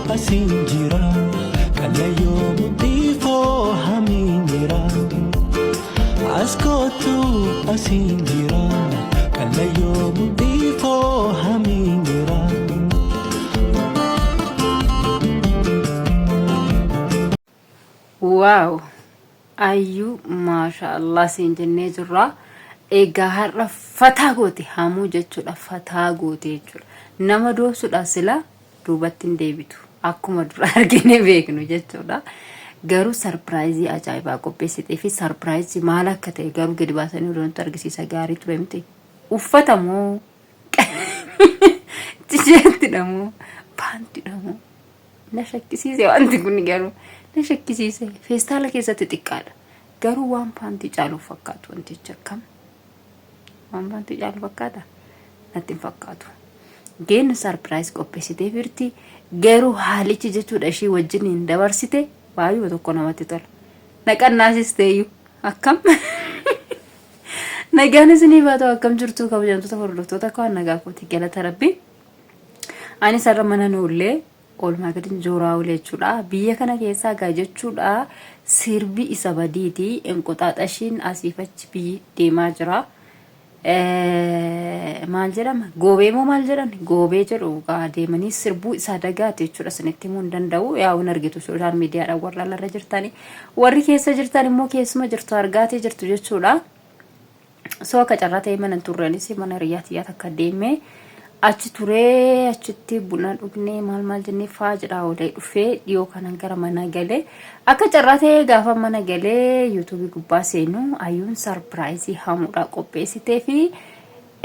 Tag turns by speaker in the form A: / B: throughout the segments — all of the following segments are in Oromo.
A: asiin jira Kallayyoo mudhii koo hamiin jira As kootu asiin jira Kallayyoo mudhii koo hamiin jira.
B: Waaw Ayyuu maasha Allah siin jennee jirra. Egaa har'a fataa goote hamuu jechuudha fataa goote jechuudha. Nama doobsuudha sila duubatti hin deebitu akkuma dura argine beeknu jechuudha. Garuu sarpiraayizii ajaa'ibaa qopheessitee fi sarpiraayizii maal akka ta'e garuu gadi baasanii odoo nutti argisiisa gaarii ture miti. Uffata moo tisheertidha moo paantidha moo Na shakkisiise wanti kun garuu na shakkisiise. Feestaala keessatti xiqqaadha. Garuu waan paantii caaluuf fakkaatu wantichi akkam? Waan paantii caalu fakkaata? Natti hin fakkaatu. Geen sarpiraayiz qopheessitee jirti. Garuu haalichi jechuudha ishii wajjin hin dabarsite baay'uma tokko namatti tola. Naqannaasisteeyyuu akkam? Nagaan isinii haa ta'u akkam jirtu kabajamtoota hordoftoota koo nagaa kooti galata rabbii. Anis har'a mana nuullee oolmaa gadi jooraa oolee jechuudha. Biyya kana keessaa gaa jechuudha sirbi isa badiiti. Inquxaaxashiin asiif achi biyyi deemaa jira. Maal jedhama? Goobee moo maal jedhan? Goobee jedhu gaa deemanii sirbuu isaa dagaate jechuudha. Isinitti himuu hin danda'u. Yaa hin argitu sooshaal miidiyaadhaan warra alarra jirtani. Warri keessa jirtan immoo keessuma jirtu argaatee jirtu jechuudha. So akka carraa ta'ee mana hin turre anis mana hiriyaa tiyyaa takka deemee achi turee achitti buna dhugnee maal maal jennee faa jedhaa oolee dhufee dhiyoo kanan gara mana galee akka carraa ta'ee gaafa mana galee yuutuubii gubbaa seenu ayyuun sarpiraayizii hamuudhaa qopheessitee fi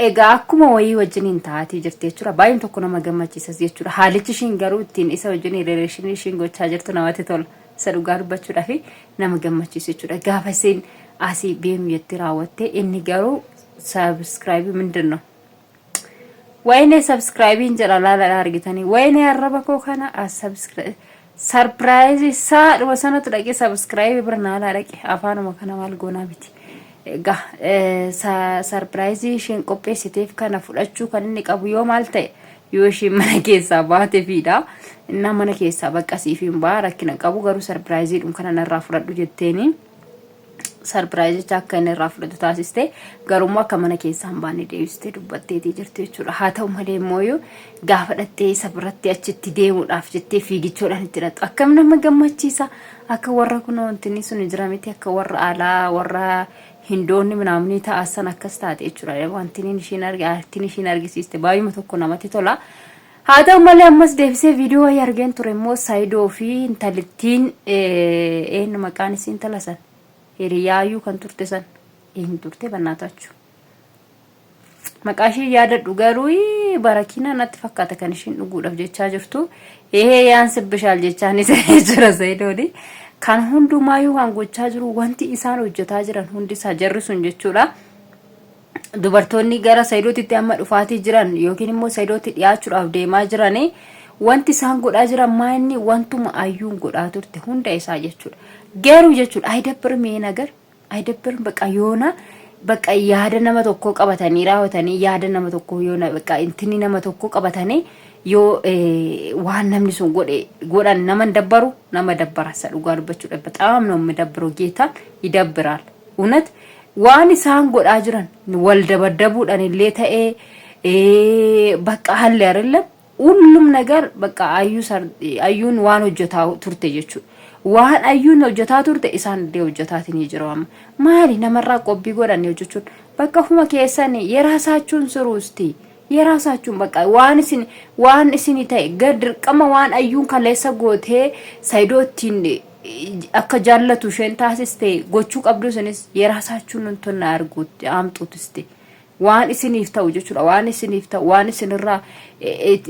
B: egaa akkuma wayii wajjiniin taa'atii jirti jechuudha. Baay'een tokko nama gammachiisas jechuudha. Haalichi ishiin garuu ittiin isa wajjin rileeshinii ishiin gochaa jirtu namatti tola. Isa dhugaa dubbachuudhaaf nama gammachiisu jechuudha. Gaafa isheen asii beemu jettee raawwatte inni garuu sabiskiraayibii mindin ነው ወይኔ ሰብስክራይቢን jedha laala argitanii ወይኔ arraba koo kana sarpiraayizii isaa dhuma sanatu dhaqee sabiskiraayibii bira naalaa dhaqe afaanuma kana maal goonaa miti. Egaa sarpiraayizii isheen qopheessiteef kana fudhachuu kan inni qabu yoo maal ta'e yoo isheen mana keessaa baatefiidha. Innaa mana keessaa bakka siif hin ba'a rakkina qabu garuu sarpiraayiziidhum kana narraa fudhadhu jetteeni. Sarpiraayizicha akka inni irraa fudhatu taasiste garuu akka mana keessaa hin baanne deebistee dubbatteetii jirti jechuudha. Haa ta'u malee immoo gaafa dhattee isa biratti achitti deemuudhaaf jettee fiigichoodhaan itti dhaqxu akkam nama gammachiisa akka warra kunoo wantinni sun jira miti akka warra alaa warra hindoonni minaaminii ta'a san akkas taate jechuudha. Wanti ishiin artiin ishiin argisiiste baay'uma tokko namatti tola. Haa ta'u malee ammas deebisee viidiyoo wayii argeen ture immoo Saayidoo fi intalittiin eenyu maqaan isii intala san hiriyaayyuu kan turte san eenyu turte bannaatachu. Maqaa ishii yaadadhu garuu barakiinaa natti fakkaata kan ishiin dhuguudhaaf jechaa jirtu. Ehee yaan sibbishaal jechaan isa jira Sayidooni. Kan hundumaayyuu kan gochaa jiru wanti isaan hojjetaa jiran hundi isaa jarri sun jechuudha. Dubartoonni gara Sayidootitti amma dhufaatii jiran yookiin immoo Sayidootti dhiyaachuudhaaf deemaa jiran wanti isaan godhaa jiran maa inni wantuma ayyuun godhaa turte hunda isaa jechuudha. Garuu jechuudha aydabbir mee nagar Aydabbirm baqa yoona baqa yaada nama tokkoo qabatanii raawwatanii yaada nama tokkoo yoona baqa intini nama tokkoo qabatanii yoo waan namni sun godhe godhan nama hin dabbaru nama dabbara isa dhugaa dubbachuudha በጣም ነው የሚደብረው ጌታ ይደብራል እውነት waan isaan godhaa jiran wal dabaddabuudhaan illee ta'ee bakka haalli አይደለም ሁሉም ነገር በቃ አዩ ayyuun waan hojjetaa turte jechuudha. Waan ayyuun hojjetaa turte isaan illee hojjetaatiin jiru amma. Maali namarraa qobbii godhanne hojjechuun bakka ofuma keessan yeraasachuun siruusti yeraasachuun bakka waan isin waan isin ta'e gar dirqama waan ayyuun kaleessa gootee saayidoo ittiin akka jaallatu isheen taasiste gochuu qabdu isinis yeraasachuun tonna arguutti amxuutisti. Waan isiniif ta'u jechuudha. Waan isiniif ta'u, waan isinirraa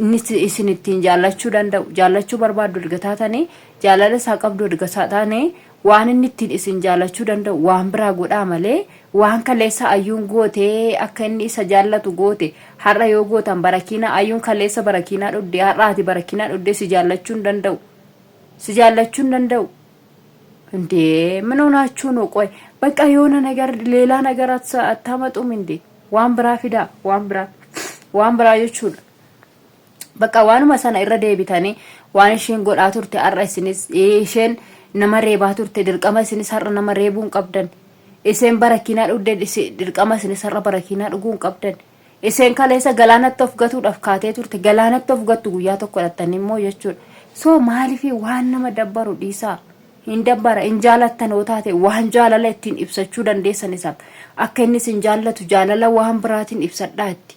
B: inni isin ittiin jaallachuu danda'u, jaallachuu barbaaddu erga taatanii, jaalala isaa qabdu erga taatanii, waan inni ittiin isin jaallachuu danda'u waan biraa godhaa malee waan kaleessa ayyuun gootee akka inni isa jaallatu goote har'a yoo gootan barakiinaa ayyuun kaleessa barakiinaa dhugdee har'a ati barakiinaa dhugdee si jaallachuu hin danda'u. Si jaallachuu hin danda'u. እንዴ ምን ሆናችሁ ነው? ቆይ በቃ የሆነ ነገር ሌላ ነገር አታመጡም እንዴ? waan biraa fidaa waan biraa waan biraa jechuudha. Bakka waanuma sana irra deebitanii waan isheen godhaa turte har'a isinis isheen nama reebaa turte dirqama isinis har'a nama reebuu hin qabdan. Isheen barakiinaa dhugde dirqama isinis har'a barakiinaa dhuguu hin qabdan. Isheen kaleessa galaanatti of gatuudhaaf kaatee turte galaanatti of gattu guyyaa tokko dhattanii immoo jechuudha. So maaliif waan nama dabbaru dhiisaa? Hin dabbara hin jaalattan yoo taate waan jaalala ittiin ibsachuu dandeessan isaaf akka inni isin jaallatu jaalala waan biraatiin ibsadhaa itti.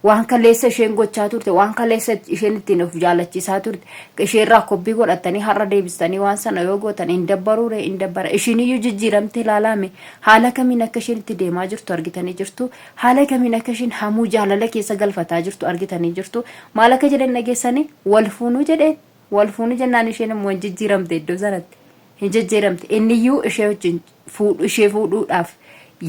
B: Waan kaleessa isheen gochaa turte, waan kaleessa isheen ittiin of jaalachiisaa turte, isheerraa kobbii godhattanii har'a deebistanii waan sana yoo gootan hin dabbaruure hin dabbara. Ishiin iyyuu jijjiiramte ilaalaame haala kamiin akka isheen itti deemaa jirtu argitanii jirtu. Haala kamiin akka isheen hamuu jaalala keessa galfataa jirtu argitanii jirtu. Maal akka jedhan dhageessanii wal fuunuu jedheen. Wal fuunuu jennaan isheen immoo hin jijjiiramte iddoo sanatti. Hin jijjiiramte. Inni iyyuu ishee wajjin fuudhu ishee fuudhuudhaaf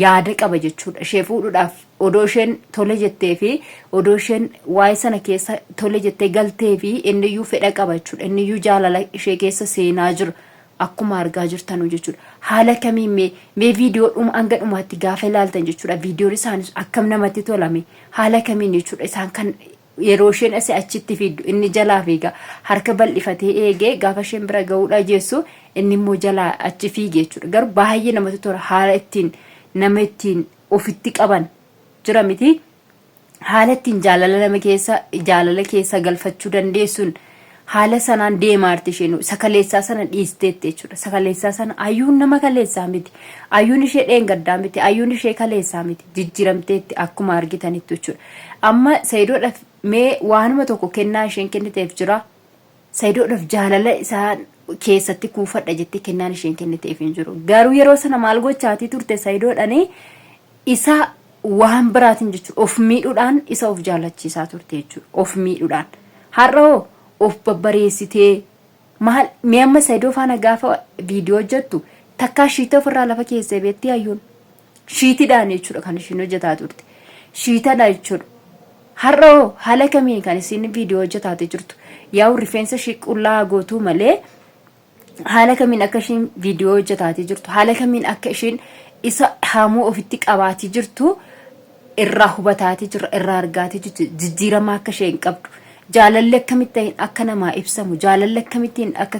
B: yaada qaba jechuudha. Ishee fuudhuudhaaf odoo isheen tole jettee fi odoo isheen waa'ee sana keessa tole jettee galtee fi inni iyyuu fedha qaba jechuudha. Inni iyyuu jaalala ishee keessa seenaa jira. Akkuma argaa jirtanuu jechuudha. Haala kamiin mee mee viidiyoo dhuma hanga dhumaatti gaafa ilaaltan jechuudha. Viidiyoon isaanis akkam namatti tolame haala kamiin jechuudha isaan kan Yeroo isheen asii achitti fiigdu inni jalaa fiiga. Harka bal'ifatee eegee gaafa isheen bira ga'uudha jeessu inni immoo jalaa achi fiige jechuudha. Garuu baay'ee namatti tola haala ittiin nama ittiin ofitti qaban jira miti. Haala ittiin jaalala nama keessa jaalala keessa galfachuu dandeessuun haala sanaan deemaarti isheen isa kaleessaa sana dhiisteetti jechuudha. Isa kaleessaa sana ayyuun nama kaleessaa miti. Ayyuun ishee dheengaddaa miti. Ayyuun ishee kaleessaa miti. Jijjiiramteetti akkuma argitanitti jechuudha. Amma Sayidoodhaf mee waanuma tokko kennaa isheen kenniteef jira? Sayidoodhaf jaalala isaa keessatti kuufadha jettee kennaan isheen kenniteef hin jiru. Garuu yeroo sana maal gochaatii turte Sayidoodhani isa waan biraatiin jechuudha of miidhuudhaan isa of jaalachiisaa turte jechuudha of miidhuudhaan. Har'a hoo of babbareessitee maal mee amma Sayidoo faana gaafa viidiyoo hojjettu takkaa shiita ofirraa lafa keessee beektii hayyuun. Shiitidhaan jechuudha kan ishiin hojjetaa turte. Shiitadha jechuudha. Har'a hoo haala kamiin kan isiin viidiyoo hojjetaatee jirtu? Yaa'u rifeensa ishii qullaa gootuu malee haala kamiin akka ishiin viidiyoo hojjetaatee jirtu, haala kamiin akka ishiin isa haamuu ofitti qabaatii jirtu irraa hubataatii jirra, irraa argaatii jirtu, jijjiiramaa akka isheen qabdu. Jaalalli akkamittiin akka namaa ibsamu, jaalalli akkamittiin akka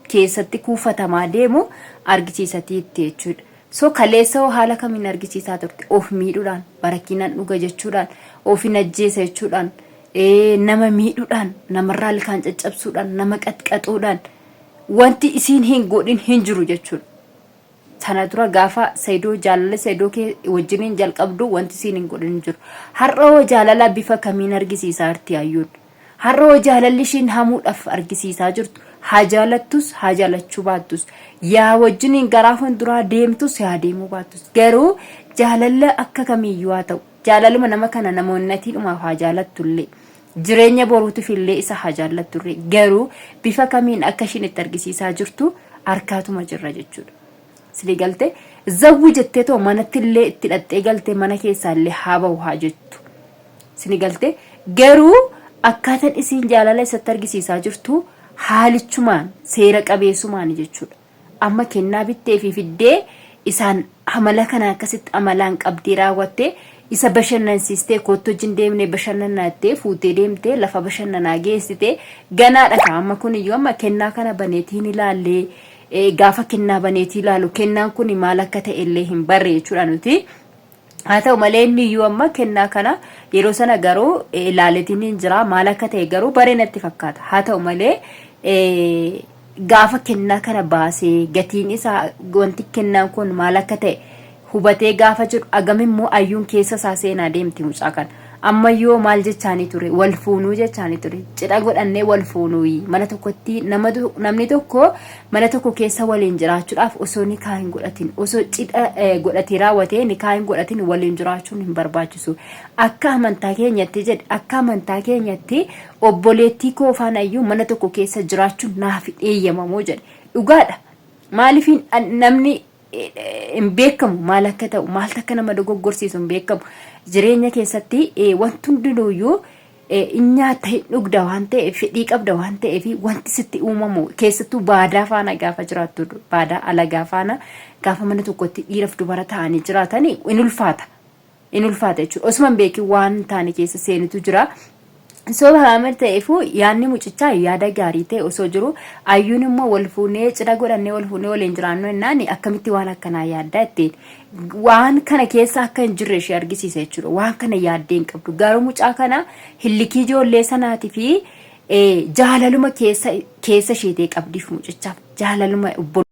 B: keessatti kuufatamaa deemu argisiisatiitti jechuudha. So kaleessa hoo haala kamiin argisiisaa turte? Of miidhuudhaan, barakkiinan dhuga jechuudhaan, of hin ajjeesa jechuudhaan, nama miidhuudhaan, namarraa ilkaan caccabsuudhaan, nama qaxqaxuudhaan wanti isiin hin godhin hin jiru jechuudha. Sana dura gaafa Saidoo jaalala Saidoo kee wajjiniin jalqabdu wanti isiin hin godhin hin jiru. Har'a hoo jaalala bifa kamiin argisiisaa jirti hayyuun? Har'a hoo jaalalli ishiin hamuudhaaf argisiisaa jirtu haa jaalattus haa jaalachuu baattus yaa wajjiniin garaa fuulduraa deemtus yaa deemuu baattus garuu jaalala akka kamiiyyuu haa ta'u jaalaluma nama kana namoonnatiidhumaaf haa jaalattullee jireenya boruutiif illee isa haa jaallattullee garuu bifa kamiin akka ishiin itti argisiisaa jirtu harkaatuma jirra jechuudha. Silii galte zawwi jettee too manatti illee itti dhaxxee galtee mana keessaa illee haa bahu haa jettu. Sini galte garuu akkaataan isiin jaalala isatti argisiisaa jirtu haalichumaan seera qabeessumaan jechuudha. Amma kennaa bittee fi fiddee isaan amala kana akkasitti amalaan qabdee raawwattee isa bashannansiistee koottu wajjin deemnee bashannanaa jettee fuutee deemtee lafa bashannanaa geessitee ganaadha kaa amma kun iyyuu amma kennaa kana baneetii hin ilaallee gaafa kennaa baneetii ilaalu kennaan kun maal akka ta'e illee hin barre jechuudha nuti. Haa ta'u malee inni iyyuu amma kennaa kana yeroo sana garuu ilaaleetiin hin jira maal akka ta'e garuu baree natti fakkaata. Haa ta'u malee gaafa kennaa kana baasee gatiin isaa wanti kennaan kun maal akka ta'e hubatee gaafa jedhu agam immoo ayyuun keessa isaa seenaa deemti mucaa kana. Ammayyoo maal jechaanii ture wal fuunuu jechaanii ture cidha godhannee wal fuunuuyi mana tokkotti nama namni tokko mana tokko keessa waliin jiraachuudhaaf osoo nikaa hin godhatin osoo cidha godhatee raawwatee nikaa hin godhatin waliin jiraachuun hin barbaachisu akka amantaa keenyatti jedhe akka amantaa keenyatti obboleettii koo faanayyuu mana tokko keessa jiraachuun naaf hin eeyyamamu jedhe dhugaadha maaliif namni hin beekamu maal akka ta'u maaltu akka nama dogoggorsiisu hin beekamu jireenya keessatti wanti hundinuuyyuu hin nyaatta hin dhugda waan ta'eef fedhii qabda waan ta'eef wanti sitti uumamu keessattuu baadaa faana gaafa jiraattu baadaa alagaa faana gaafa mana tokkotti dhiiraf dubara ta'anii jiraatanii hin ulfaata hin ulfaata jechuudha osuma hin beekin waan taane keessa seenutu jira. Soba haamil ta'eefuu yaadni mucichaa yaada gaarii ta'e osoo jiru ayyuun immoo wal fuunee cidha godhannee wal fuunee waliin jiraannu jennaan akkamitti waan akkanaa yaaddaa ittiin waan kana keessa akka hin jirre ishee argisiisa jechuudha. Waan kana yaaddee hin qabdu. Garuu mucaa kana hillikii ijoollee sanaatii fi jaalaluma keessa keessa isheetee qabdiif mucichaaf jaalaluma obbo.